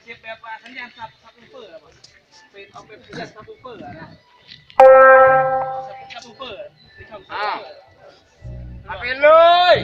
ເກັບແບບວ່າສັນຍານຊັບ ຊັບເປີ ເປັນ ເອົາເປັນສັນຍານຊັບເປີນະ ຊັບເປີ ເປັນຊ່ອງຊັບເປີ ເອົາໄປເລີຍ.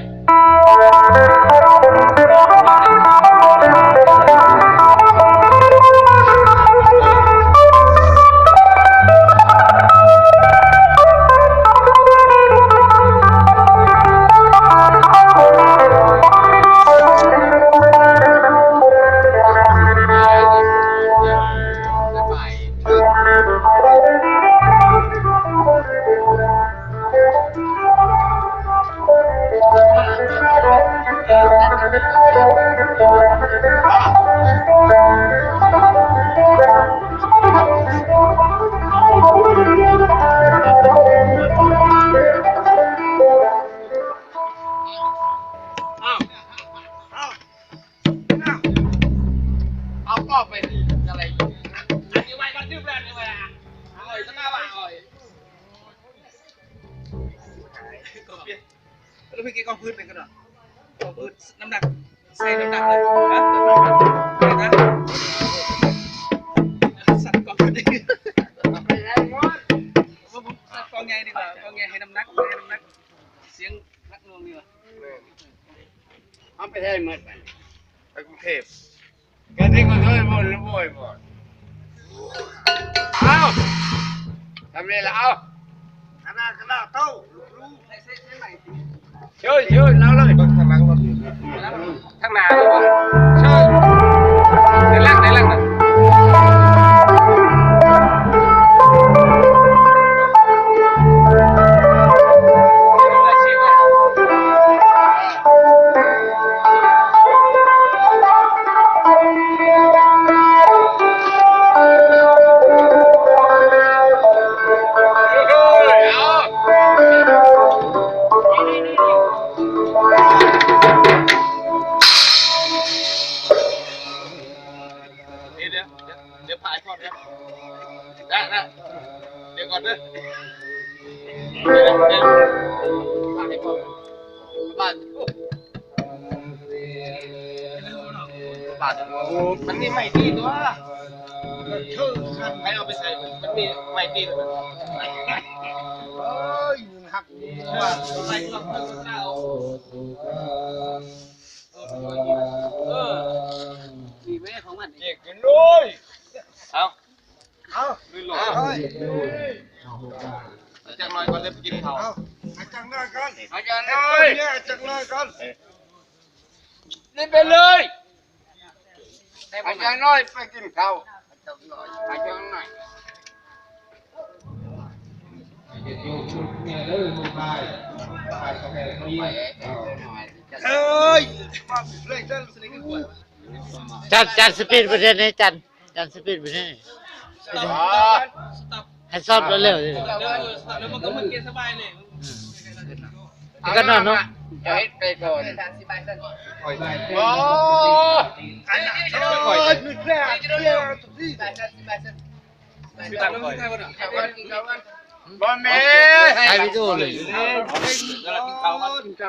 ເອົາປອບໄປດີ ອັນນີ້ໄວ້ກ່ອນ ດື່ມແລ້ວນີ້ໄວ້ ອະ ເອົາໄວ້ຊະນະວ່າ ເອົາໄວ້ ກໍປ່ຽນ ແລ້ວເພິ່ນເກັບກອງພື້ນໄປກ່ອນເນາະ ກອງພື້ນນ້ຳໜັກ ໃສ່ນ້ຳໜັກເລີຍ ຮະ ໄດ້ນະ ສັດກອງພື້ນ ເອົາໄປໄດ້ໝົດ ບໍ່ ບໍ່ ສັດກອງໃຫຍ່ດີກວ່າ ກອງໃຫຍ່ໃຫ້ນ້ຳໜັກ ໃຫ້ນ້ຳໜັກ ສຽງໜັກໜ່ວງດີກວ່າ ແມ່ນ ເອົາໄປໃສໝົດບັດນີ້ ໄປກຸງເທບ ກະຕິກກໍຊ່ວຍບໍ່ ຫຼືບໍ່ໃຫ້ບໍ່ ເອົາ ທຳນີ້ລະ ເອົາ ຄະນະ ຄະນະ ເຕົ້າ ລູກ ເຊີນ ເຊີນ ເອົາເລີຍ ເບິ່ງທາງຫຼັງລົດ ທາງໜ້າເລີຍ ເຊີນ ໃນຫຼັງ ໃນຫຼັງນະ ດຽວ ດຽວ ດຽວຖ່າຍກ່ອນນະ ນະ ນະ ດຽວກ່ອນເດີ ດຽວ ດຽວ ຖ່າຍກ່ອນ ບາດ ໂອ້ ບາດ ມັນມີໄມ້ຕີຕົວະ ໃຜເອົາໄປໃສ່ ມັນມີໄມ້ຕີຕົວະ ເອີຍ ມັນຫັກ ເອີ ນີ້ແມ່ຂອງມັນ ເຈັກກັນເລີຍ ເອົາ ເອົາ ລຸຍໂລດ ເອົາ ຈັກໜ້ອຍກ່ອນເລີຍໄປກິນເຂົ້າ ເອົາ ໃຫ້ຈັກໜ້ອຍກ່ອນ ໃຫ້ຈັກໜ້ອຍ ໃຫ້ຈັກໜ້ອຍກ່ອນ ນີ້ໄປເລີຍ ໃຫ້ຈັກໜ້ອຍໄປກິນເຂົ້າ ໃຫ້ຈັກໜ້ອຍ ເອີຍ ຈັນ ຈັນສະປີດປະເທດນີ້ ຈັນ ຈັນສະປີດປະເທດນີ້ ໃຫ້ຊອບແລ້ວ ແລ້ວມັນກໍເມືອກຽນສະບາຍເລີຍ ອືມ ແລ້ວກໍນອນເນາະ ເຮັດໄປກ່ອນ ໂອ້ ບໍ່ແມ່ນ ຖ່າຍວິດີໂອເລີຍ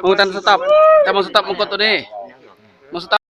ໂອ້ ຕັນສະຕັອບ ແຕ່ບໍ່ສະຕັອບ ມັນກົດໂຕນີ້ ບໍ່ສະຕັອບ.